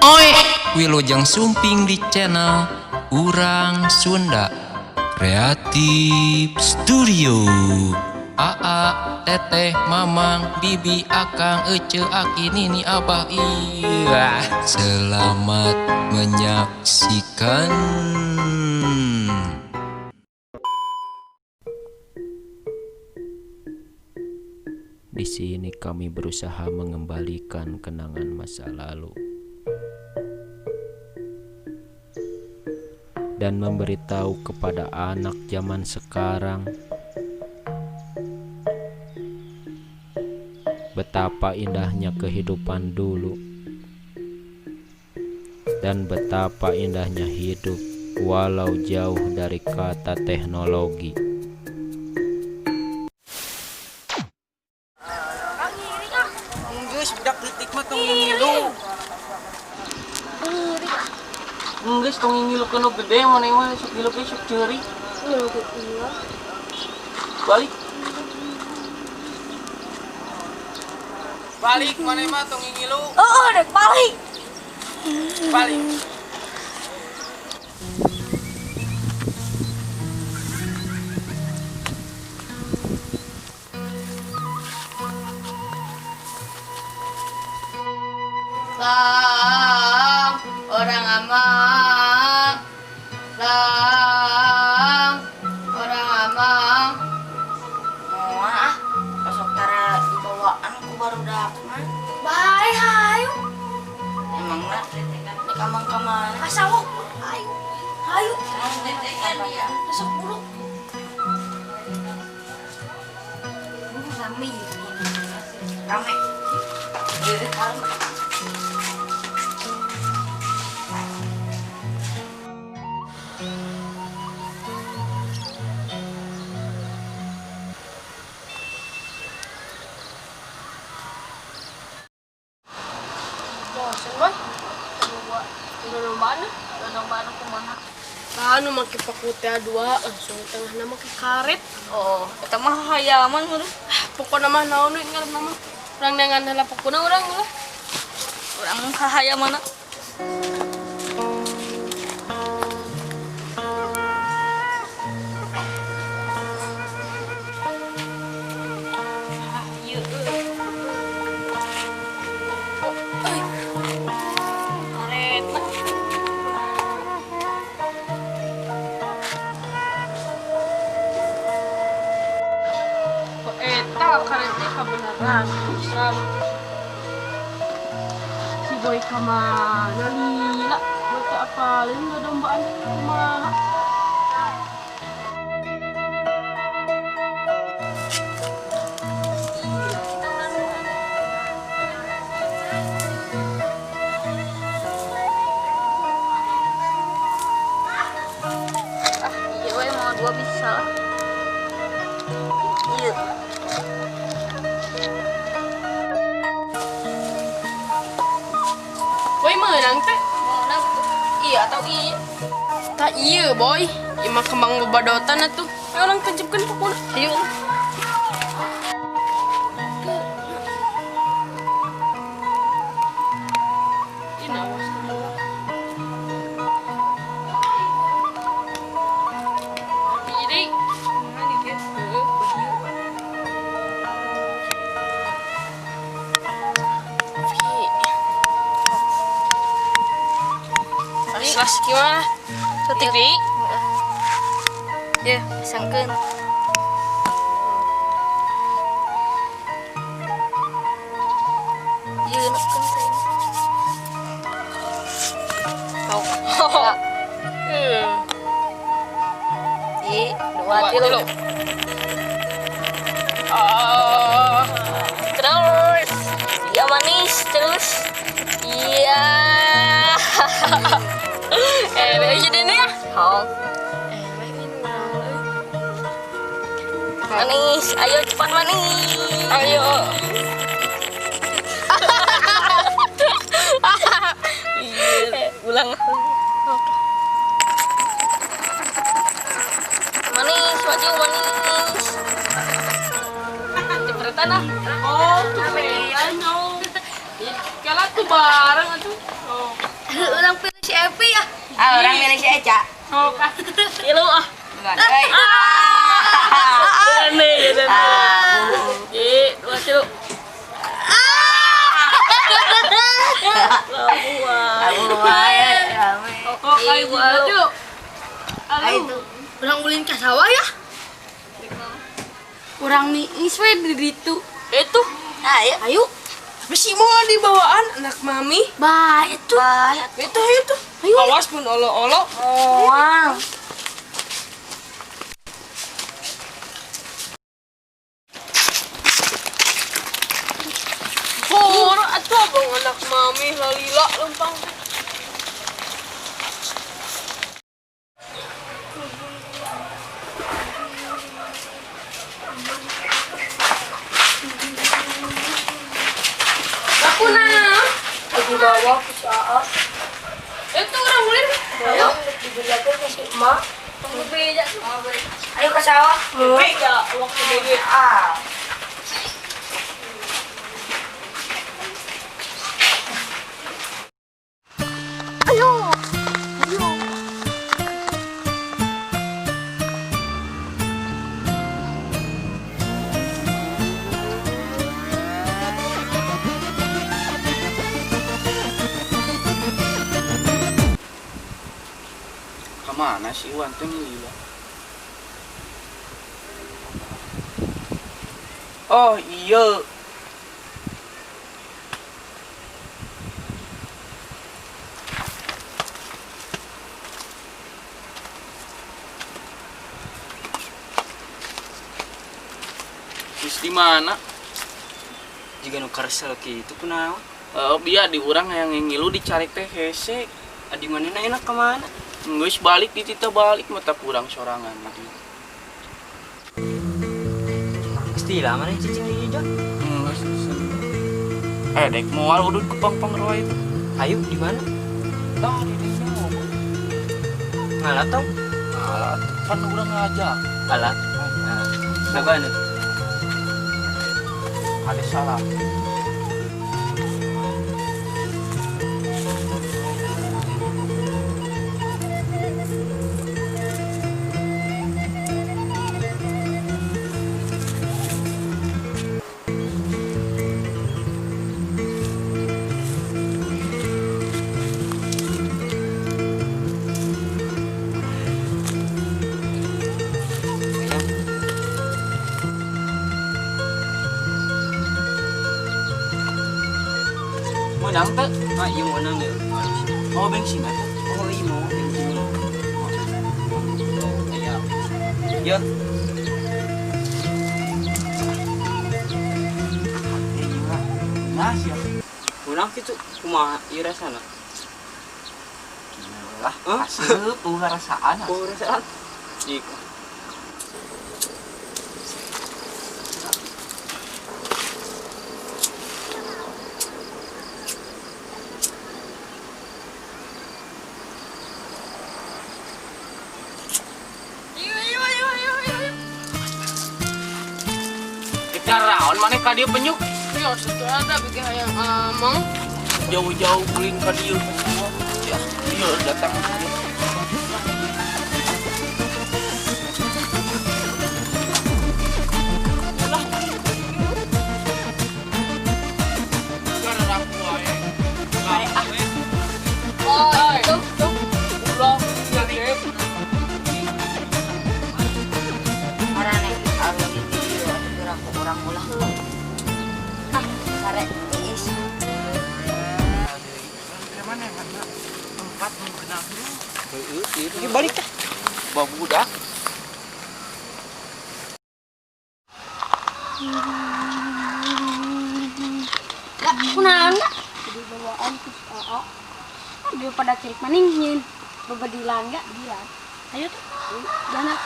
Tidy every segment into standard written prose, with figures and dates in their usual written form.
Oi, Wilujeng Sumping di channel Urang Sunda Kreatif Studio. Aa, Teteh, Mamang, Bibi, Akang, Ece, Aki, Nini, Abah, iya. Selamat menyaksikan. Di sini kami berusaha mengembalikan kenangan masa lalu dan memberitahu kepada anak zaman sekarang betapa indahnya kehidupan dulu dan betapa indahnya hidup walau jauh dari kata teknologi. Geus budak leutik mah tong ngilu. Geus tong ngilu ke nu gede maneh mah sok ngilu ge sok ceuri. Balik. Balik maneh mah tong ngilu. Oh, dek balik. Balik. Lang, orang amang. Lang, orang amang. Moal ah, besok tara dibawaan ku barudak mah. Bae hayu. Emangna nek amang ka mana? Kasawok hayu. Hayu. Besok buruk. Rame. Rame. Rame. Bosen, boy. Udah lombaan kumaha? Anu make paku teh dua langsung tengahna make karet. Oh, eta mah hayaman meureun. Pokona mah naon we ngaranna mah. Urang neangan heula pokona urang lah. Urang hayamanna. Karetnya kebenaran. Si boy kemana lila? Buat apa? Ini nggak dombaan kumaha? Ah, iya we mau dua bisa lah. Iya. Boy menang teh? Menang tuh. Iya atau iya? Tak iya boy. Ieu mah kembang babadotan atuh. Ayo urang tancapkeun pokona. Ayo. Ini awas dulu. Ini. Mana dia? Heuh, begieu. Las gimana? Setik deui. Ya, sangkeun. Ieu nekeun teh. Kau. Ji, dua tilu. Ah. Terus. Ya manis terus. Iya. Jadi ini ya? Oh. Manis, ayo cepat manis. Ayo. Ulang. Manis, maju manis. Cepetan ah. Oh, cepetan. Kalau tuh bareng atuh. Oh. Ah, urang milih si Eca. Sok ah. Tilu ah. Bukan. Euy. Jalan deh, jalan deh. Ji, dua tilu. Labuan. Rame. Oh, ayo dua tilu. Ayo tuh. Urang ulin ka sawah ya. Urang niis we di ditu. Itu. Ayo. Ayo. Tapi si mau dibawaan anak mami. Bae tuh. Itu ayo tuh. Awas pun olo-olo. Moal. Pur, atuh abang anak mami lalila lempang. Aku nah. Dibawa ku si Aa. Itu urang ulin. Ayo, dibejakeun ka si emak. Tunggu beja. Ayo ke sawah. Beja waktu beja. Ah. Ayo. Ayo. Kemana si Iwan teh lila? Oh iya. Terus di mana? Jika nu karesel kitu kunaon? Eh, biar di urang yang ngilu dicari teh hese. Adi manehna enak ka mana? Geus balik di tita balik mata kurang sorangan gitu. Geus lila maneh cicing di dieu, Jon. Geus. Eh, dek moal udud ke pang roa itu. Ayo di mana? Tah di dieu mah. Ngalah tong? Ngalah atuh, kan urang ngajak. Alah. Nah, apaan tuh? Ada salah. Menang teh? Ah, iya menang ya. Mau bensin atuh? Oh, iya mau bensin. Iya. Ya. Nah, siap. Menang kitu kumaha ieu rasana? Lah, asup tuh rasaan. Oh, rasaan. Jika. Kita raon mana ka dieu penyuk? Yo, sudah ada bikin hayang amang. Jauh-jauh ulin ka dieu. Ya, dieu datang. Oh, itu tuh. Ulah, gede. Marane alun di dieu atuh geura ku urang ulah. Ah, sare tiis. Mana mana tempat nu genah. Heeh, ieu balik tah. Babudak. Gak kunaon gak? Dibawaan ku si Aa. Ah, daripada cerik maning nyeun babadilan gak? Dilan. Ayo tuh. Jalan.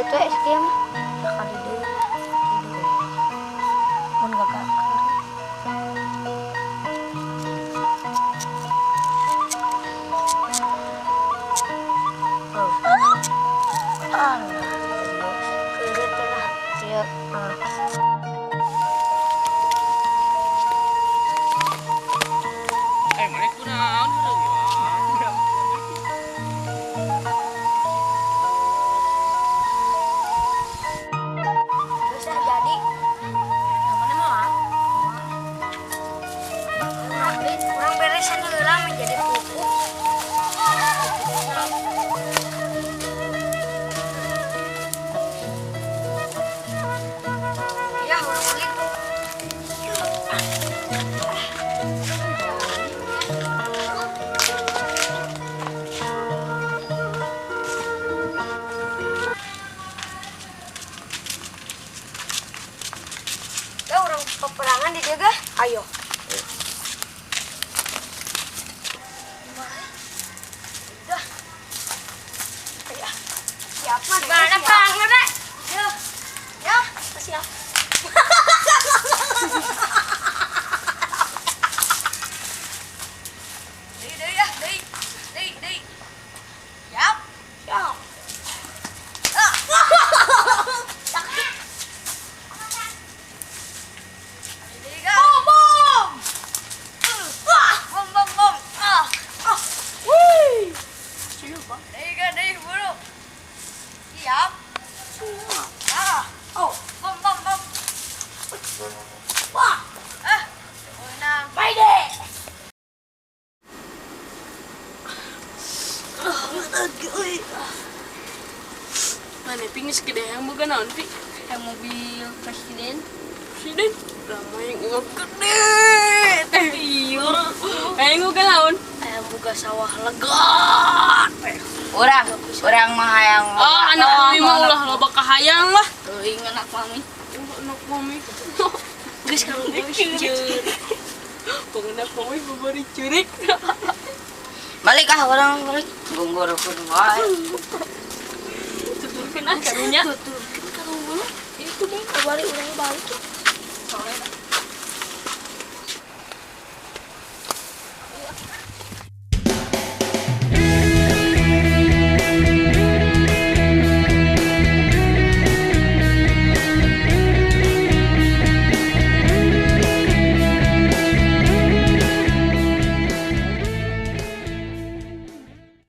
Keureup teh sakieu mah. Kali deui lah. Tidur. Mun gagal keureup. Oh. Alah, keureup teh lah. Ieu. Ah. Eh, mana kunaon heureum ya. Bisa jadi. Namanya mah. Kurang beresan heula menjadi pupuk. Ya, urang balik. Ya, urang peperangan di dia gah. Ayo. Dah. Ayo. Siap mah. Mana perangna, Dek? Ya. Ya, siap. Deui deui ah, deui. Deui deui. Siap. Siap. Deui gah. Bom bom. Wah, bom bom bom. Ah. Ah. Wih. Deui gah, deui buru. Siap. Ah. Oh, Bom bom bom. wah. Ah. Menang. Baik deh. Mana pingis gede yang boga naon pi? Yang mobil presiden. Presiden. Lama yang ingat gede. Teh iya. Hayang boga naon? Hayang boga sawah lega. Urang, urang mah hayang. Oh, anak mami mah ulah loba kahayang lah. Teuing anak mami. Oh, anak mami. Geus kalau Ceurik. Pengendak mami babari ceurik. Balik ah urang balik. Gunggur kudu wae. Tuturkeun ah karunya. Tuturkeun karunya. Itu bang. Balik urang balik ya. Soalnya